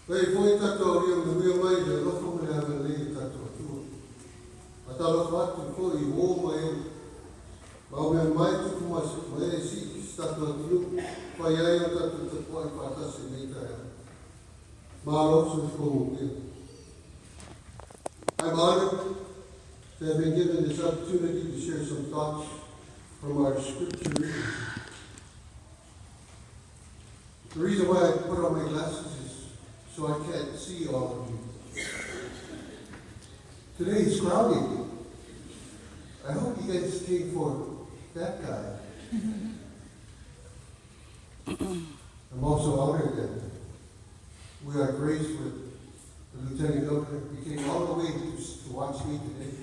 Faia foi tatou aulia manuia mai le alofa ma le agalelei o tatou Atua. Faatalofa atu foi i uo ma e ma au mea mae tupu ma ma ee sii i si tatou atunuu fai ai o tatou tapuai faatasi i lenei taeao. Malo soifua manuia. I'm honored to have been given this opportunity to share some thoughts from our scripture reading. The reason why I put on my glasses is so I can't see all of you. Today is crowded. I hope you guys came for that guy. I'm also honored that we are graced with the Lieutenant Governor. He came all the way to watch me today.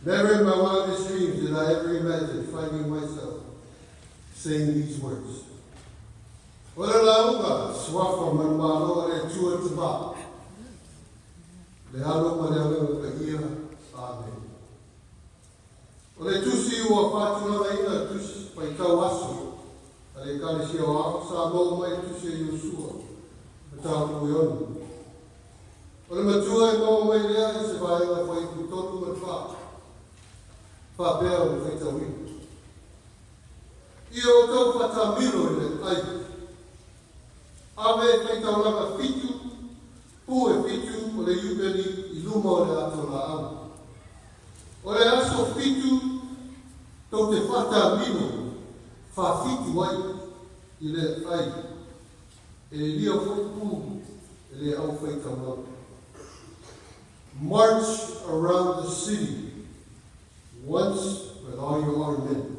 Never in my wildest dreams did I ever imagine finding myself saying these words. O le lauga, suafa manumalo o le Atua Tama, le Alo ma le Agaga Paia. Amen. O le tusi ua faatulagaina tusi faitau aso a le Ekalesia o Ao sa maua mai le tusi a Iosua, mataupu e 6. O le matua e maua mai lea i se vaega fuaiupu 3 ma le 4. Faapea o le faitauina. Ia outou faatamilo i le ai. Ave faitaulaga 7, pu e 7 o le iupeli i luma o le ato laau. O le aso 7 tou te faatamilo faafitu ai i le ai. E lia foi pu e le au faitaulaga. March around the city once with all your armed men.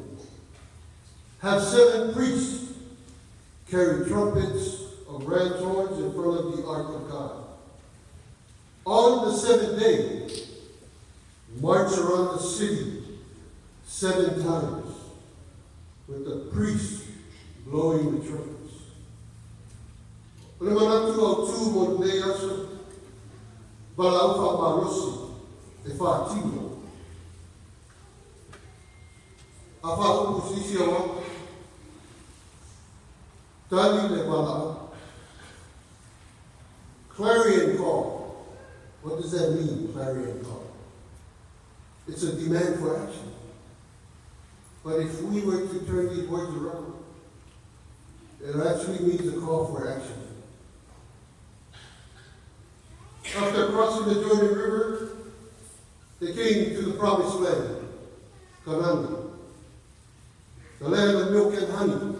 Have 7 priests carry trumpets of ram's horns in front of the ark of God. On the 7th day, march around the city 7 times with the priests blowing the trumpets. O le manatu au tū mo lenei aso, valaau faamalosi e faatino. A faaupu sisi au au, tali le valaau. Clarion call. What does that mean, clarion call? It's a demand for action. But if we were to turn these words around, it actually means a call for action. After crossing the Jordan River, they came to the promised land, Canaan, the land of milk and honey,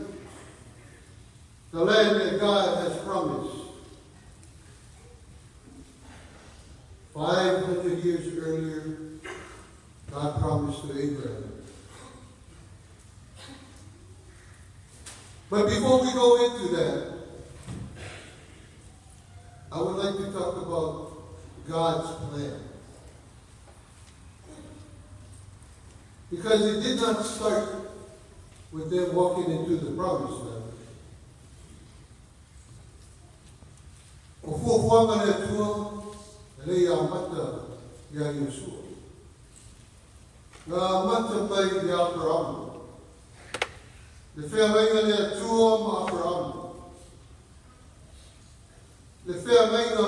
the land that God has promised. 500 years earlier, God promised to Abraham. But before we go into that, I would like to talk about God's plan. Because it did not start with them walking into the promised land. O fuafuaga le Atua, e le ia mata ia Iosua. Ngā mata mai i Aperama. Le feagaiga le Atua ma Aperama. Le feagaiga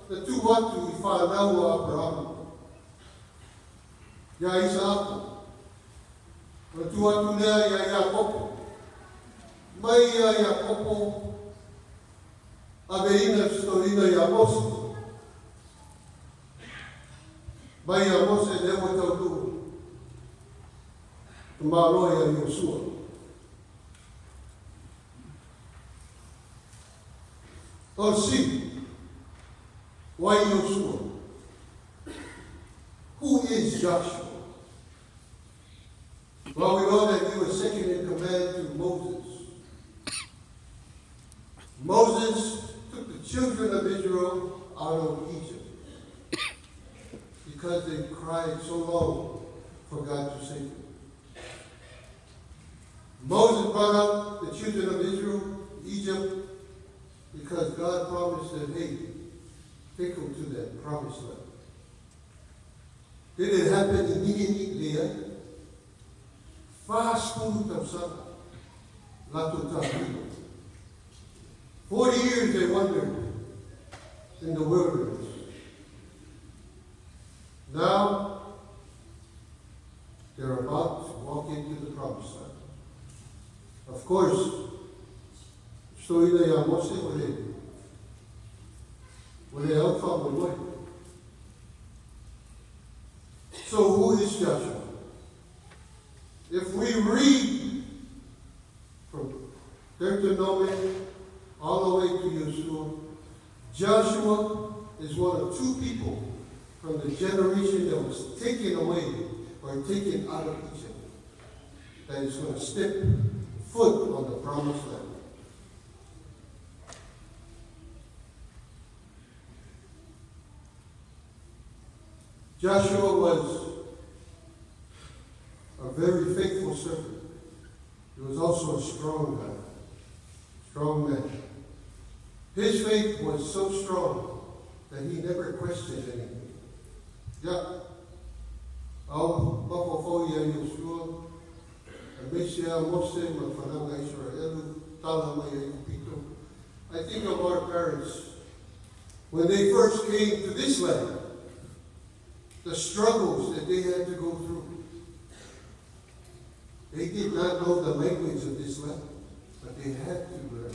le tū atu i whānau a Aperama. Ia Isaako. O le tū atu lea ia Iakopo. Mai ia Iakopo, ave ina festoina ia Mose. Mai ia Mose le ua taunuu. Te maloa ia Iosua. O si, why Iosua? Who is Joshua? Well, we know that he was second in command to Moses. Moses took the children of Israel out of Egypt because they cried so long for God to save them. Moses brought out the children of Israel, Egypt, because God promised that, hey, take them to that promised land. Did it happen immediately, Leah? Fast food tausaga, latou tāmilo. 40 years they wandered in the wilderness. Now, they're about to walk into the promised land. Of course, story ia Mose o le au whamoemoe. So who is Joshua? If we read from Deuteronomy all the way to Yeshua, Joshua is one of two people from the generation that was taken away or taken out of Egypt that is going to step foot on the promised land. Joshua was a very faithful servant. He was also a strong guy, strong man. His faith was so strong that he never questioned anything. Yeah. Au mafofo ia Yeshua, aemaise Mose ma fanau a Israelu, tala mai Aikupito. I think of our parents when they first came to this land, the struggles that they had to go through. They did not know the language of this land, but they had to learn.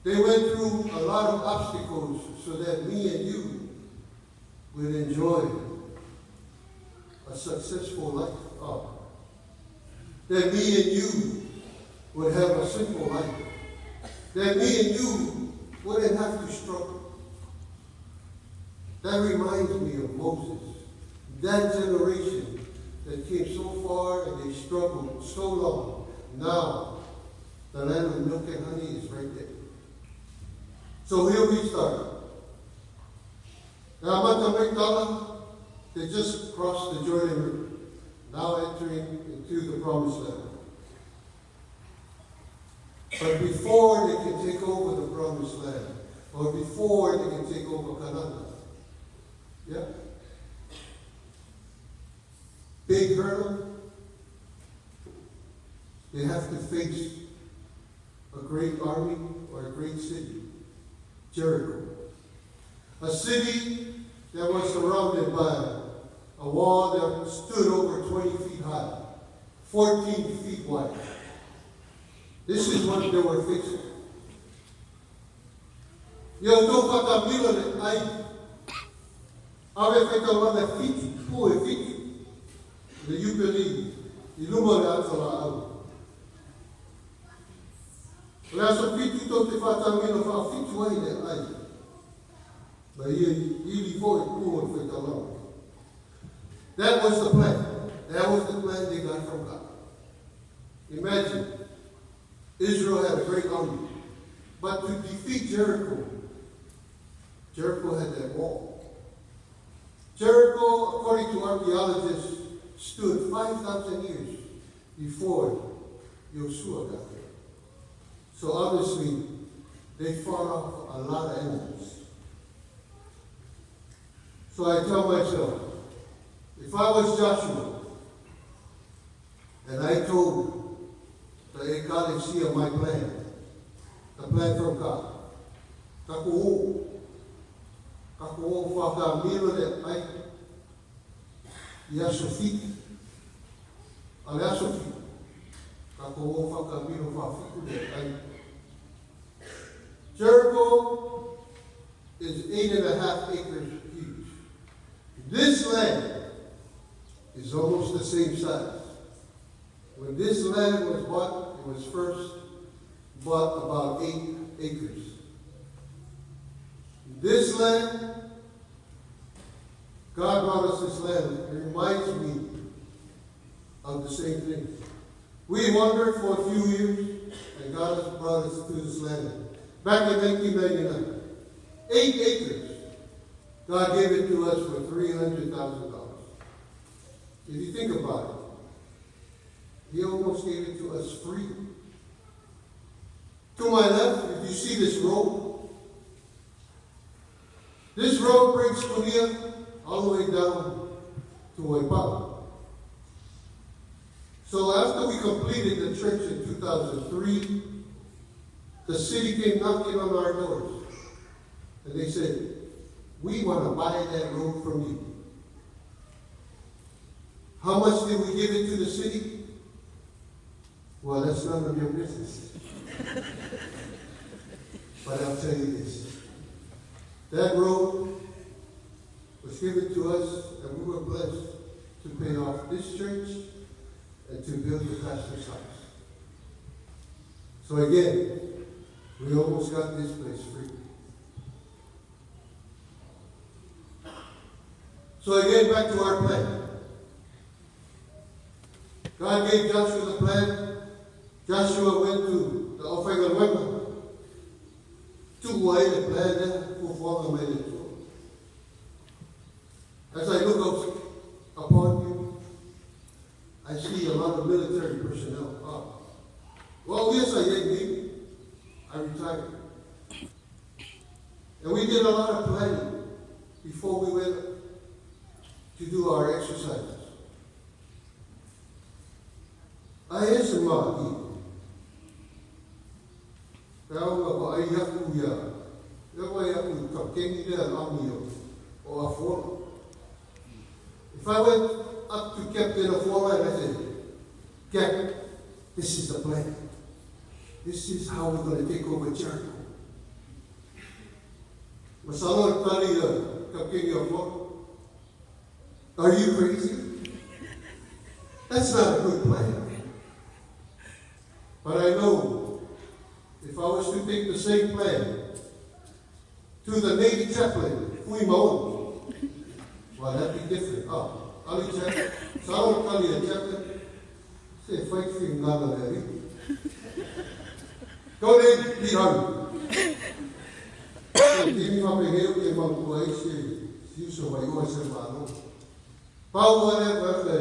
They went through a lot of obstacles so that me and you would enjoy a successful life. Oh. That me and you would have a simple life. That me and you wouldn't have to struggle. That reminds me of Moses. That generation that came so far and they struggled so long. Now, the land of milk and honey is right there. So here we start. Now, Amata they just crossed the Jordan River, now entering into the Promised Land. But before they can take over the Promised Land, or before they can take over Canaan, yeah? Big hurdle. They have to face a great army or a great city, Jericho. A city that was surrounded by a wall that stood over 20 feet high, 14 feet wide. This is what they were facing. Ia tou whakamilo le ai. Ave whaitalaga le fitu, pu e fitu, le iupeli, i luma o le ata laau. O le aso fitu tou te faatamilo faafitu ai le ai. Ma ia ili foi pu o le faitalaga. That was the plan. That was the plan they got from God. Imagine, Israel had a great army. But to defeat Jericho, Jericho had that wall. Jericho, according to archaeologists, stood 5,000 years before Joshua got there. So obviously, they fought off a lot of enemies. So I tell myself, if I was Joshua, and I told the Ekalesia my plan, the plan from God, taku o whakamilo le ai, i aso fitu, a le aso fitu, taku o whakamilo whawhitu le ai. Jericho is 8.5 acres huge. This land is almost the same size. When this land was bought, it was first bought about 8 acres. This land, God brought us this land. It reminds me of the same thing. We wandered for a few years, and God has brought us to this land. Back in 1999, 8 acres. God gave it to us for $300,000. If you think about it, He almost gave it to us free. To my left, if you see this road brings Kunia all the way down to Waipapa. So after we completed the church in 2003, The city came knocking on our doors. And they said, we want to buy that road from you. How much did we give it to the city? Well, that's none of your business. But I'll tell you this. That road was given to us, and we were blessed to pay off this church and to build the pastor's house. So again, we almost got this place free. So again, back to our plan. God gave Joshua the plan. Joshua went to the Ofaigaluega. Tuu ai le plan lea, fuafuaga mai le Atua. As I look up upon you, I see a lot of military personnel. Oh. Well, yes, I did leave. I retired. And we did a lot of planning before we went to do our exercises. Ai e se ma i. Pe au pa ai aku ia. Ia wa ia ku kapteni le army o Afola. If I went up to Captain Afola and I said, Cap, this is the plan. This is how we're going to take over Jericho. Masalo tali Kapteni Afola. Are you crazy? That's not a good plan. But I know if I was to take the same plan to the Navy chaplain, Fuimao, well, that'd be different. Oh, Ali chaplain, Salo Kali a chaplain, say, fight for ngana le Go le pirau. Se timi whapeheo ke mangua ai se siuso vai oa se malo. Pau ale waka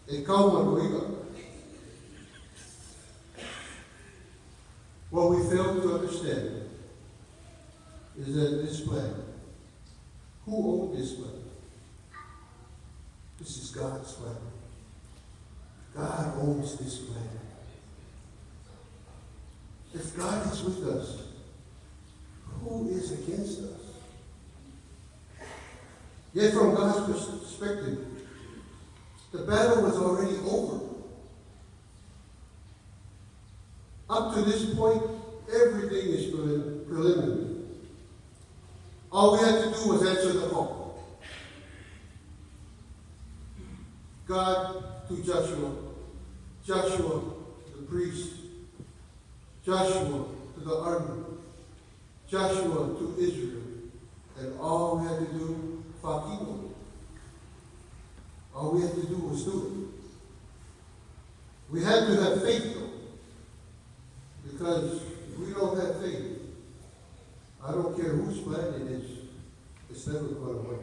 e kau manuiga. What we fail to understand is that this plan, who owned this plan? This is God's plan. God owns this plan. If God is with us, who is against us? Yet from God's perspective, the battle was already over. Up to this point, everything is preliminary. All we had to do was answer the call. God to Joshua, Joshua to the priest, Joshua to the army, Joshua to Israel. And all we had to do, fakino. All we had to do was do it. We had to have faith, though. Because if we don't have faith, I don't care whose plan it is, it's never going to work.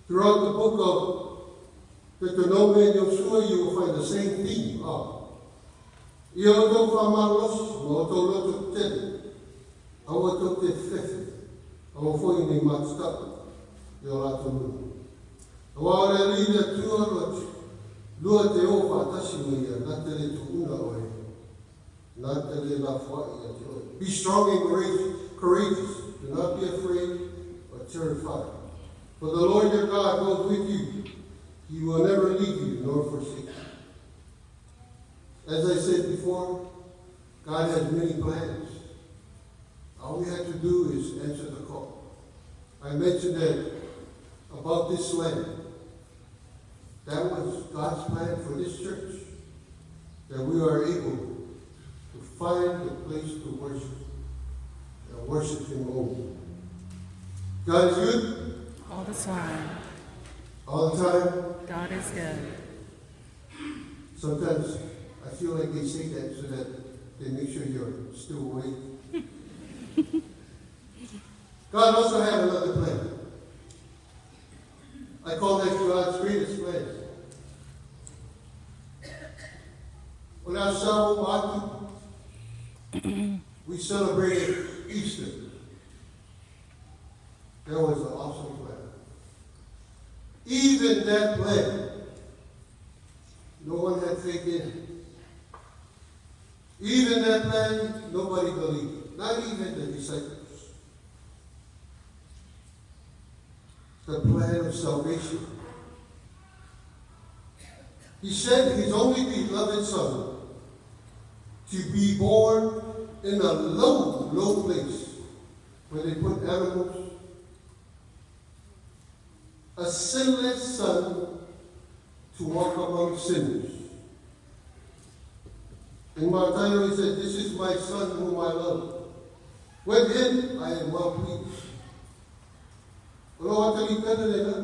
Throughout the book of Deuteronomy and Joshua, you will find the same theme. Ia o tau whamalosi, ma o tau loto tele, aua tou te fefe, aua foi nei matutau, i o latou nuu. Aua o le Alii le Atua lua te o whaatasi mai ia, na te le tuuna oe, na te le lafoai ia te oe. Be strong and courageous. Do not be afraid or terrified. For the Lord your God goes with you. He will never leave you nor forsake you. As I said before, God has many plans. All we have to do is answer the call. I mentioned that about this land. That was God's plan for this church, that we are able to find the place to worship and worship Him only. God is good. All the time. All the time. God is good. Sometimes I feel like they say that so that they make sure you're still awake. God also had another plan. I call that God's greatest plan. When I saw we celebrated Easter. That was an awesome plan. Even that plan No one had faith in it. Even that plan, nobody believed, not even the disciples. The plan of salvation. He sent his only beloved Son to be born in a low, low place where they put animals. A sinless son to walk among sinners. In Matthew, he said, This is my son whom I love. With him I am well pleased. O lou atalii lena,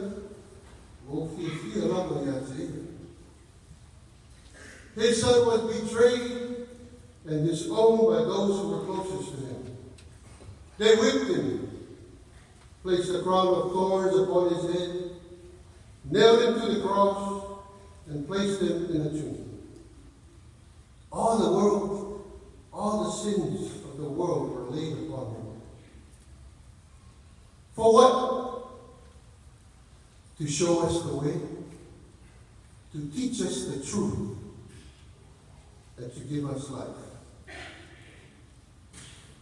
ua ou fiafia lava ia te ia. His son was betrayed and disowned by those who were closest to him. They whipped him, placed a crown of thorns upon his head, nailed him to the cross, and placed him in a tomb. All the world, all the sins of the world were laid upon him. For what? To show us the way, to teach us the truth, and to give us life.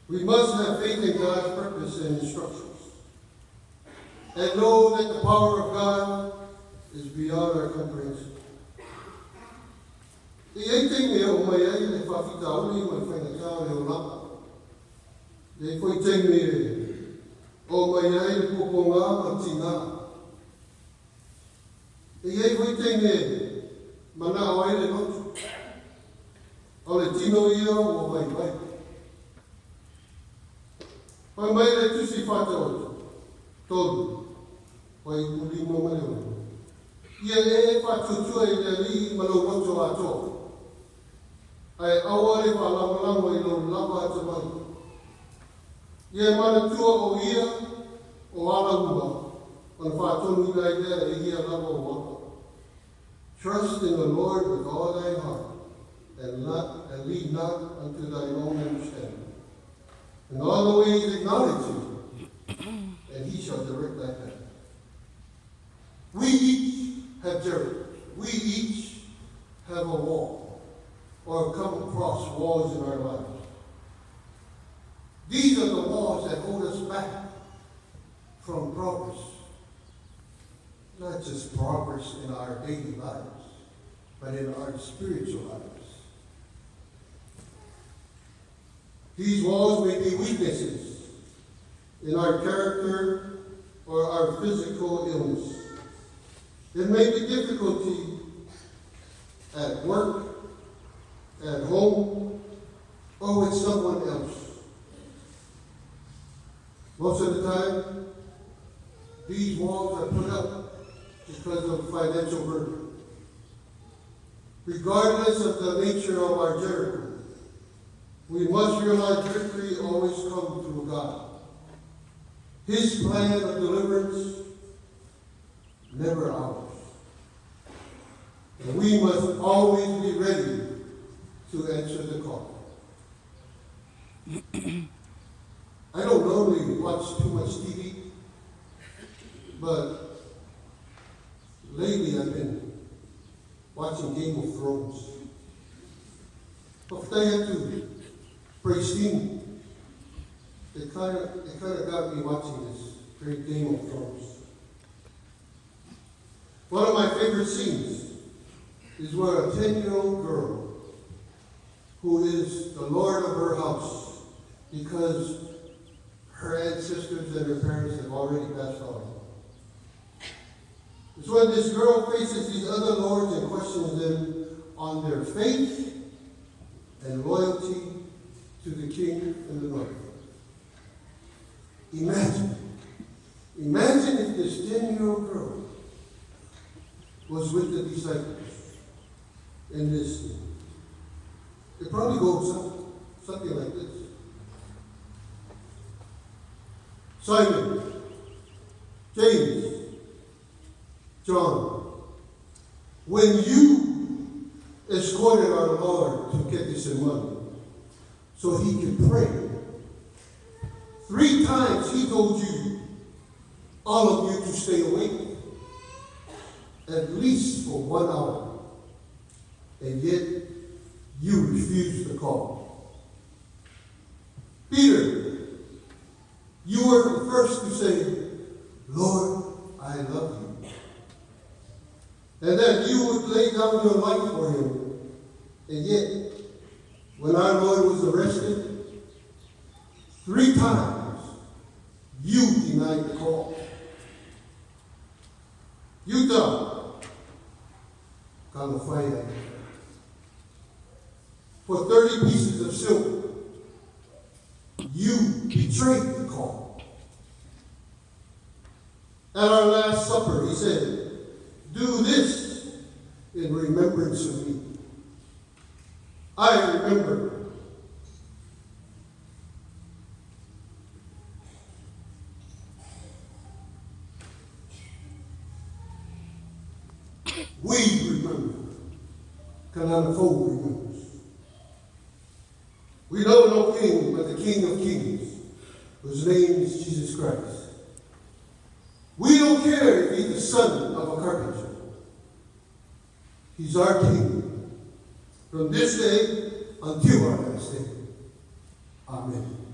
We must have faith in God's purpose and instructions, and know that the power of God is beyond our comprehension. E i ai taimi e oo mai ai le faafitauli ma le faigata o le olaga. E i ai foi taimi e oo mai ai le puapuaga ma le tiga. E i ai foi taimi e manao ai le loto, a o le tino ia ua vaivai. Fai mai le Tusi Faataoto, 3, fuaiupu 5 ma le 6, Ia e faatuatua i le Alii ma lou loto atoa, ae aua le faalagolago i lou lava atamai. Ia e manatua o Ia o ala uma, ona faatonuina ai lea e Ia lava ou ala. Trust in the Lord with all thine heart, and, not, and lean not unto thine own understanding. In all the ways acknowledge him, and he shall direct thy path. We each have Jericho. We each have a wall or have come across walls in our lives. These are the walls that hold us back from progress. Not just progress in our daily lives, but in our spiritual lives. These walls may be weaknesses in our character or our physical illness. It may be difficulty at work, at home, or with someone else. Most of the time, these walls are put up because of financial burden. Regardless of the nature of our Jericho, we must realize victory always comes through God. His plan of deliverance, never ours. And we must always be ready to answer the call. I don't normally watch too much TV, but lately I've been watching Game of Thrones. Faafetai atu Praise Team. It kind of got me watching this great Game of Thrones. One of my favorite scenes is where a 10-year-old girl who is the lord of her house because her ancestors and her parents have already passed on. It's when this girl faces these other lords and questions them on their faith and loyalty to the king in the north. Imagine. Imagine if this 10-year-old girl was with the disciples in this scene. It probably goes something like this. Simon, James, John, when you escorted our Lord to Gethsemane so he could pray, 3 times he told you, all of you, to stay awake, at least for 1 hour. And yet, you refused the call. Peter, you were the first to say, Lord, I love you. And that you would lay down your life for him. And yet, when our Lord was arrested, 3 times you denied the call. Utah, Kalafaya, for 30 pieces of silver, you betrayed the call. At our Last Supper, he said, do this in remembrance of me. I remember. We remember. Kanana Fou remembers. We know no king but the King of Kings, whose name is Jesus Christ. We don't care if he's the son of a carpenter. He's our king from this day until our last day. Amen.